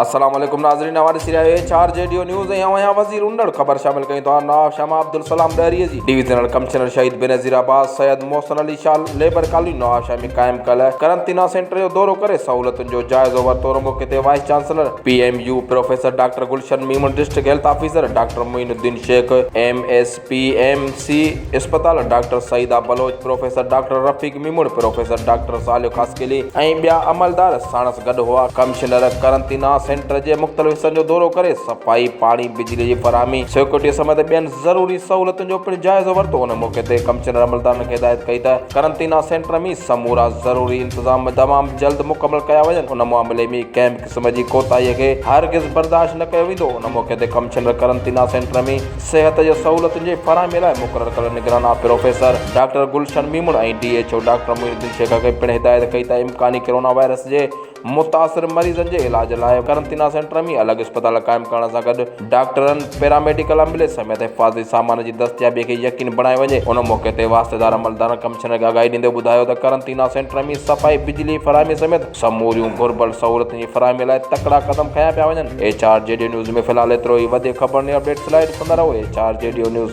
السلام عليڪم ناظرين اوهان ڏسي رهيا آهيو H R G D O news ۽ آئون آهيان وزير انڙ خبر شامل ڪيون ٿا نواب شاهه مان عبدالسلام ڏهري جي ڊويزنل ڪمشنر شهيد Benazirabad Syed Mohsin Ali Shah labour colony Nawab Shah ۾ قائم ڪيل قرنطينه سينٽر جو دورو ڪري سهولتن جو جائزو ورتو ان موقعي تي vice chancellor P M U professor doctor Gulshan Memon district health officer doctor Moin Uddin Shaikh M S P M C اسپتال doctor Saeeda Baloch, professor doctor Rafiq Memon, professor doctor Saleh Khaskheli ۽ ٻيا عملدار ساڻس گڏ هئا. Commissioner قرنطينه centre جي مختلف حصن جو دورو ڪري صفائي، پاڻي، بجلي جي فراهمي، سيڪيورٽي سميت ٻين ضروري سهولتن جو پڻ جائزو ورتو. ان موقعي تي ڪمشنر عملدارن کي هدايت ڪئي ته قرنطينه سينٽر ۾ سمورا ضروري انتظام تمام جلد مڪمل ڪيا وڃن، ان معاملي ۾ ڪنهن به قسم جي ڪوتاهي کي هرگز برداشت نه ڪيو ويندو. ان موقعي تي ڪمشنر قرنطينه سينٽر ۾ صحت جي سهولتن جي فراهمي لاء مقرر ڪيل نگران professor doctor Gulshan Memon ۽ D H O doctor Moinuddin Shaikh کي پڻ هدايت ڪئي ته امڪاني ڪرونا وائرس جي متاثر مريضن جي علاج لاء قرنطينه سينٽر ۾ الڳ اسپتال قائم ڪرڻ سان گڏ ڊاڪٽرن، پيراميڊيڪل عملي سميت حفاظتي سامان جي دستيابي کي يقيني بڻايو وڃي. ان موقعي تي واسطيدار عملدارن ڪمشنر کي آگاهي ڏيندي ٻڌايو ته قرنطينه سينٽر ۾ صفائي، بجلي فراهمي سميت سموريون گهربل سهولتن جي فراهمي لاء تڪڙا قدم کنيا پيا وڃن. H R G D news ۾ في الحال ايترو ئي وڌيڪ خبرن ۽ اپڊيٽس لاء ڏسندا رهو H R G D news.